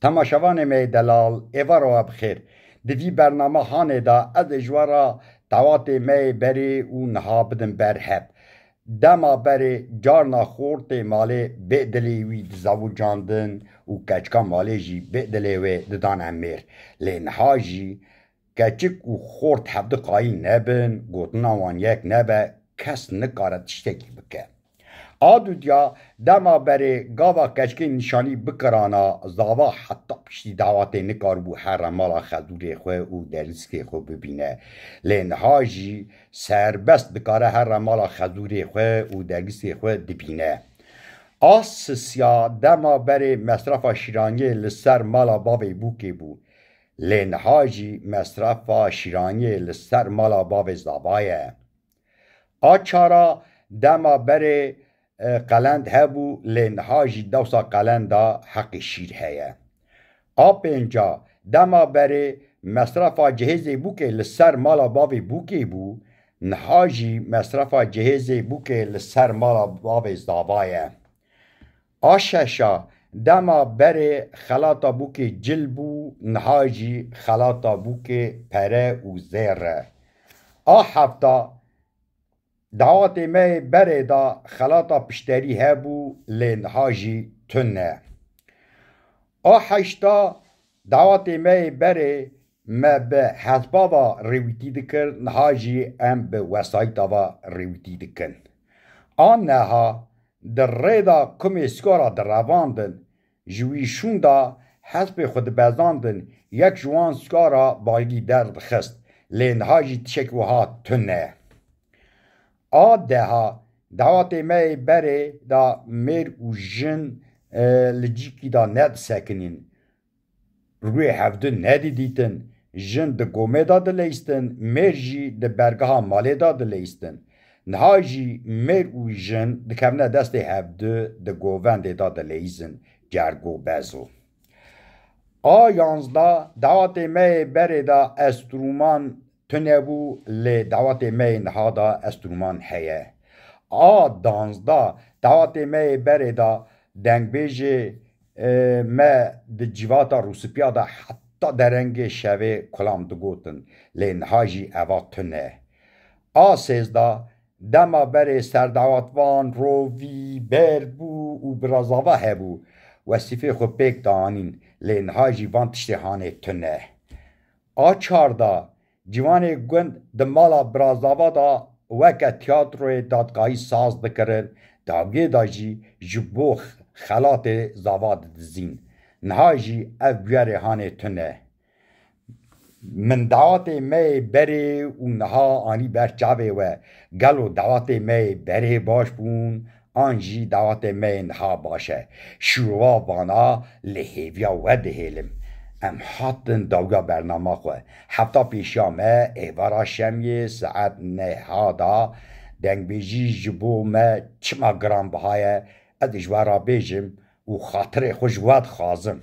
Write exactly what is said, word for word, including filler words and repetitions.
Temaşevanê me yê delal, êvara we bi xêr. Di vî bernama hanê de ez ê ji we re dawatê me yê berê û niha bidim ber hev. Dema berê carna xortê malê bê dilê wî dizavucandin û keçika malê jî bê dilê wê didan emêr. Lê niha jî keçik û xort hevdu qayîl nebin, gotina wan yek nebe, kes nikare tiştekî bike. A dudya, dema berê gava keçikê nîşanî bikirana, zava heta piştî dawatê nikaribû here mala xezûrê xwe û dergîskê xwe bibîne. Lê niha jî serbest dikare here mala xezûrê xwe û dergîskê xwe dibîne. A sisya, dema berê mesrefa şîraniyê li ser mala bavê bûkê bû. Lê niha jî mesrefa şîraniyê li ser mala bavê zava ye. A çara, dema berê, e, qelend hebû, lê niha jî dewsa qelenda heqê şîr heye. A pênca, dema berê mesrefa cihêzê bûkê li ser mala bavê bûkê bû, niha jî mesrefa cihêzê bûkê li ser mala bavê zava ye. A şeşa, dema berê xelata bûkê cil bû, niha jî xelata bûkê pere û zêr e. A hefta, dawatê me yê berê de xelata pişterî hebû, lê niha jî tune. A heşta, dawatê me yê berê me bi hespa ve rêwîtî dikir, niha jî em bi wesayîta ve rêwîtî dikin. A neha, di rê de kumê sikara direvandin, ji wî şûnda hespê xwe dibezandin, yek ji wan sikara balgî derdixist, lê niha jî tişek wiha tune. A deha, dawatê me yê berê de mêr û jin, e, li cîkî de nedisekinîn. Rûyê hevdu nedidîtin, jin di gomê de dileyistin, mêr jî di bergeha malê de dileyistin. Niha jî mêr û jin dikevine destê hevdu, di govendê de dileyîzin, cergo bezo. A yanzda, dawatê me yê berê de estrûman tune bû, lê dawatê me yê niha de estrûman heye. A danzda, dawatê me yê berê de dengbêjê, e, me di civata rûspiya de heta derengê şevê kulam digotin, lê niha jî eva tune. A sêzda, dema berê serdawatvan rovî, ber bû û birazava hebû, wesîfê xwe pêk dianîn, lê niha jî van tiştê hanê tune. A çarda, ciwanê gund di mala birazava de weke tiyatroyê dadgahî saz dikirin, dawiyê de jî ji bo xelatê zava didizîn. Niha jî ev bûyerê hanê tune. Min dawatê me yê berê û niha anî ber çavê we. Gelo dawatê me yê berê baş bûn, an jî dawatê me yê niha baş e? Şîrova vana li hêviya we dihêlim. Em hatin dawiya bernama xwe. Hefta pêşiya me, êvara şemiyê, saet neha da, dengbêjî ji bo me çima giranbiha ye, ez ê ji we re bêjim û xatirê xwe ji we dixwazim.